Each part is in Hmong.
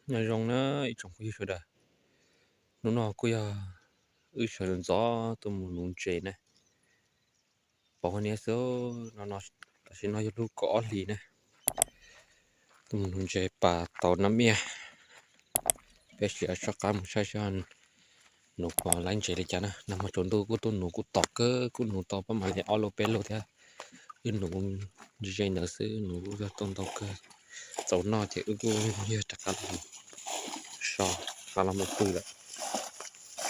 Nyob zoo na ib tsoom phooj ywg sawv daws, hnub no kuj yog wb sawv ntxov tuaj mus nuv ntses na. Pom hauv niaj xwb no, tam sim no yog lub kaum ob hlis na, tuaj mus nuv ntses pas tau nab miaj. Peb sim soj qab mus saib seb nuv puas laib ntses li cas na. Nag hmo tsaus ntuj kuj tuaj nuv kuj tom kawg, kuj nuv tau pab mam li ob lub peb lub thiab. Wb nuv ze ntawd xwb, nuv kuj yog tau ntau kawg. Txaus noj ces wb kuj yog rov qab los so, rov qab los mus pw lawm.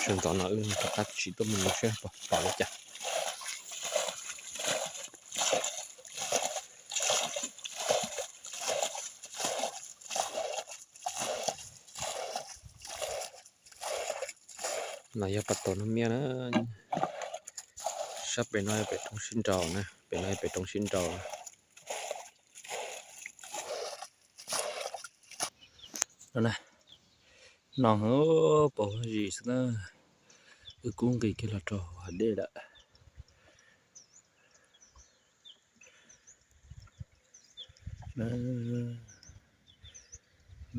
Sawv ntxov no wb rov qab tsis tuaj mus nuv seb pom li cas. No yog pas tau nab miaj na. Sab pem no yog pem roob sib nraus na, pem no yog pem roob sib nraus. No na, no heev, pom zis xwb na. Wb kub nqis kiag los rau hav dej lawm.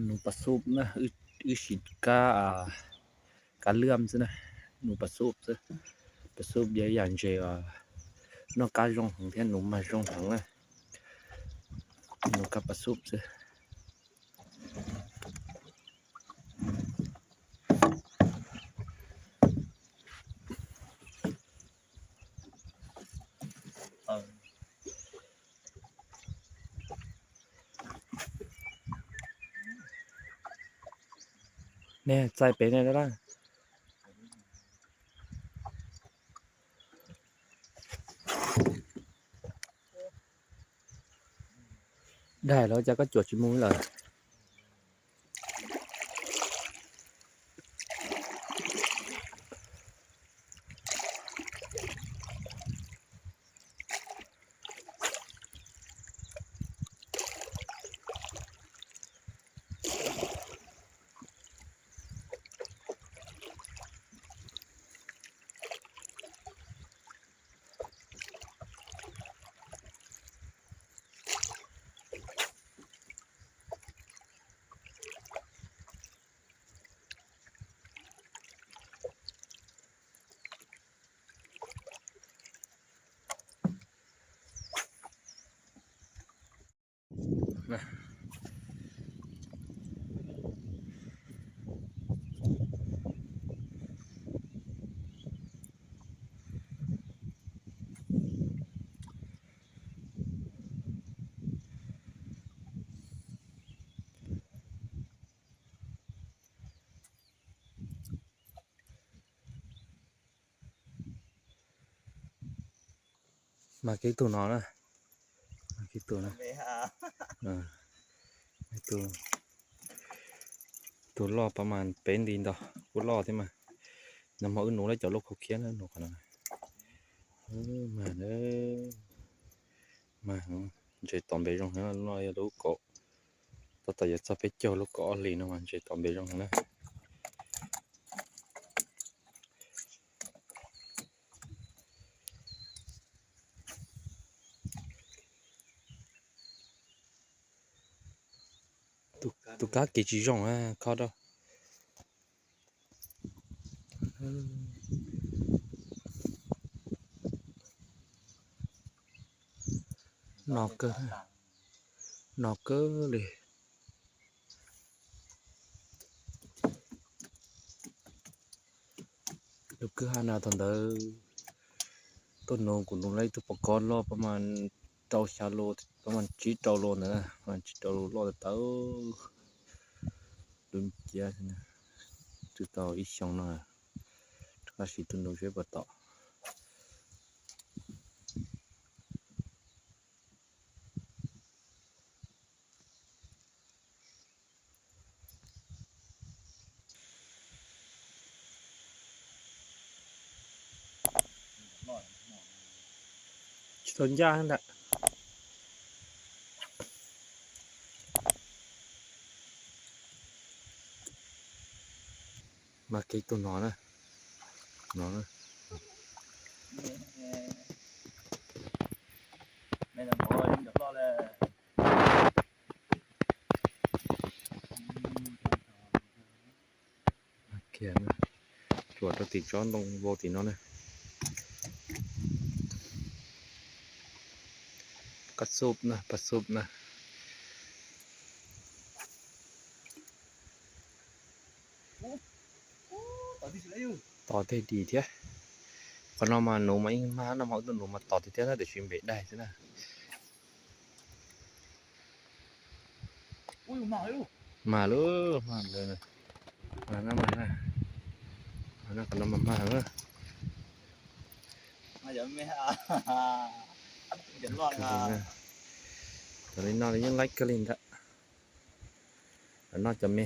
Nuv pas xub na, wb siv kab, kab liam xwb na, nuv pas xub xwb. Pas xub yog yam ntses noj qab zoo heev thiab nuv mag zoo heev na. Nuv kab pas xub xwb. Nej txais pem ne lawm. Daig los cas koj cuam tsis mus lawm. Mas kev tug no na, kev tug na, tus loj pab mas peb nti ntau, kuj loj thiab mas. Nag hmo wb nuv lawm cov loj khaub khiab na, nuv qhov no. Mas, mas ntses tom npe zoo heev, no yog lub kaum, tab tom yuav txog peb caug lub kaum ob hlis no mas ntses tom npe zoo heev na. Tus kab kev tsis zoo, kho rau. No kawg, no kawg li. Lub kwj ha no thaum ntawd tuaj nuv kuv nuv lawm ib tug pov kob loj pab mas rau xya lus, pab mas tsib rau lus ntawd, pab mas tsib rau lus loj tawv tawv. Lub ciab twb tau ib xyoo no, rov qab sim tuaj nuv seb puas tom. Tsis tau ncaj ntag. Mas kev tus no na, no na. Tiag na, tsuas rau tim tsob ntoo vau tim no na. Kab xub na, pab xub na. Tos tej dim thiab. Qhov no mas nuv mas yeej mag no mas ua tus nuv mas tos tiag thiab na, tiam sis npem daig xwb na. Mag lub, mag lawm, mag na, mag na, mag na, qhov no mas mag na. Cov li no yeej laib kawg li ntag. Noj cov me,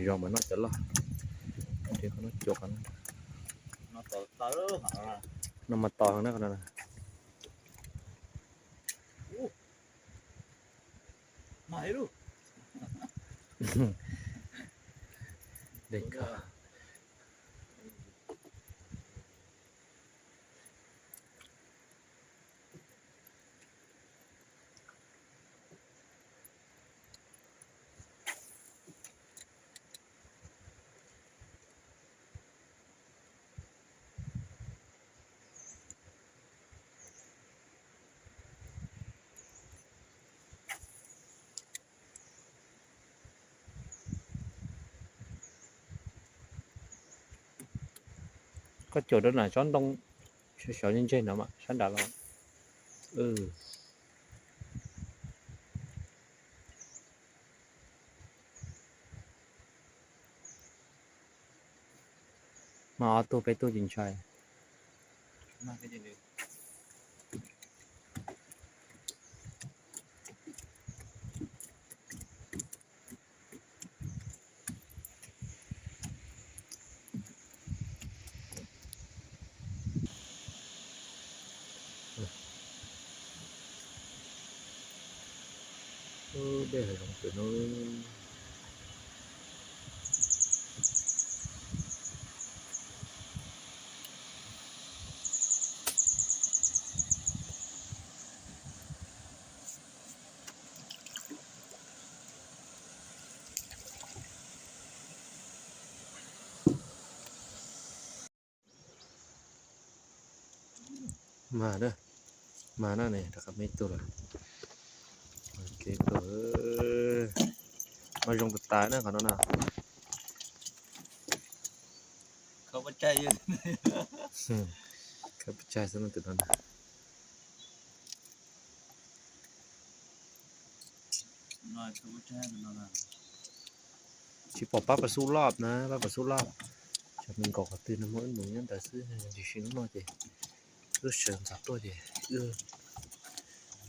zoo mas noj cov loj. Qhov no cua, qhov no mas tos na, qhov no. Dej kawg. Koj caum rau nram tsob ntoo, xyov ntseg ntseg no mas sab nrad los. Mas ob tug peb tug tsis ntshai. Dej hav zoov pem no. Mag na, mag na ne, rov qab me tug lawm. Mag zoo tas tas na qhov no na. Khawb pab tsaig xwb no tus no na. Tsis pom pab pas xub loj na, pab pas xub loj. Tsam me nkaus qhov twg no muaj ib nus nyob ntawd xwb, tiam sis hnub no ces wb sawv ntxov tuaj ces wb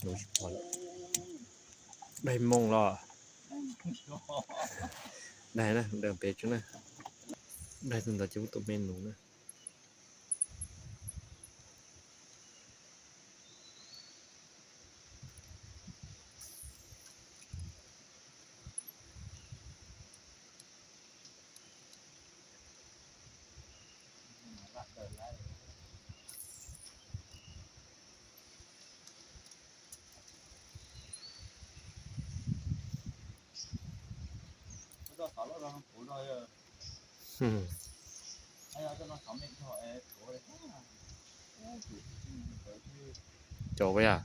nuv tsis pom lawm. Daig moo los. Daig na, daig pem tsev na. Daig tus ntawd ces muab tus me nuv na. Cov ua yam.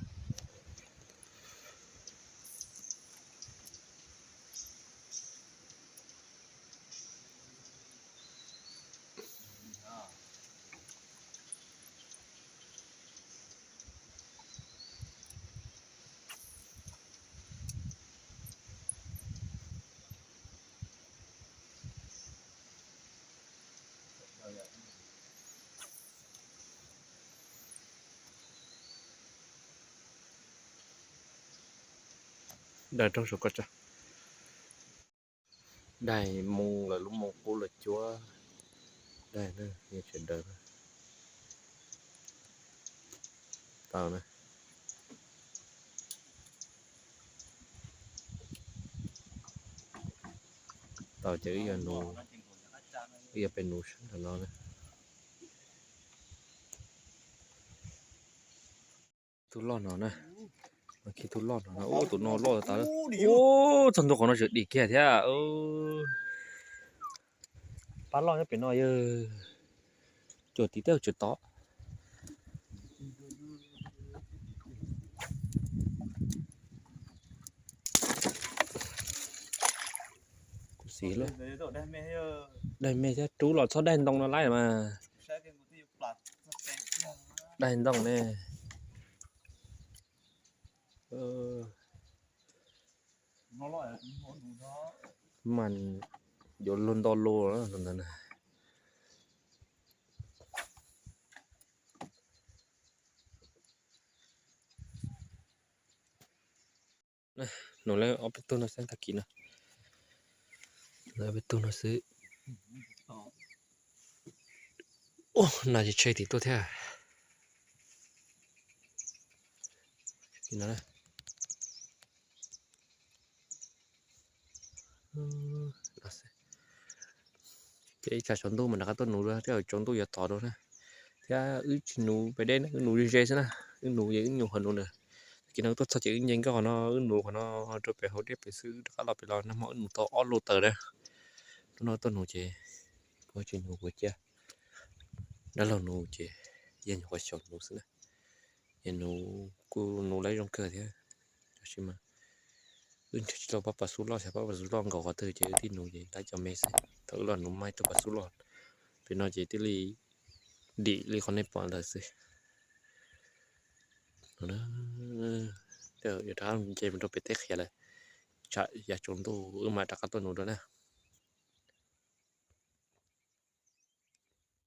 Daig raug saum ko tsa. Daig moo lawm, lub moo qub lawm cuab. Daig na, nyias tseem daws na. Tau na. Tau ces wb yuav nuv, wb yuav pem nuv sab nram no na. Tug loj no na. Khi tug loj no na, ub, tus no loj tas tas. Ub, txog ntua qhov no tseem dim kiag thiab. pab loj nyob pem no yog cuag tim tej tsev tod. Kuv xis lawm. Daig me thiab, rub los txhob daig ntoo no lawm mas. Daig ntoo ne. Mas yuav luag nto lus ntawd. Nuv lawv ob peb tug no xwb tag kis no. Lawv ob peb tug no xwb. Ua, nas tsis tshe tim tuaj thiab. Ces ib tsam tsaus ntuj mas rov qab tuaj nuv dua, tej zaum tsaus ntuj yuav tod dua na. Thiab wb tsis nuv pem deb na, wb nuv ze ze xwb na. Wb nuv ces wb nyuam qhuav nuv na. Tag kis no wb tuaj txog ces wb nce nkoj qhov no, wb nuv qhov no rau pem hauv dej pem xwb, rov qab los pem los nag hmo wb nuv tau ob lub taws na. Lub no tuaj nuv ces kuv tsis nuv kuv cia dab laug nuv ces yog nyuam qhuav xyaum nuv xwb na. Ces nuv kuj nuv laib zoo kawg thiab, tab sis mas wb nrhiav tsis tau pab pas xub loj, xyov pab pas xub loj nkaus qhov twg ces wb thiaj nuv ces laib cov me xwb. Thaum wb los nuv mas ib tug pas xub loj pem no ces thiaj li dim li qhov nej pom ntawd xwb. Tej zaum yuav rov qab nce mus rau pem teb qhiav lawm, tsam yav tsaus ntuj wb mam rov qab tuaj nuv dua na.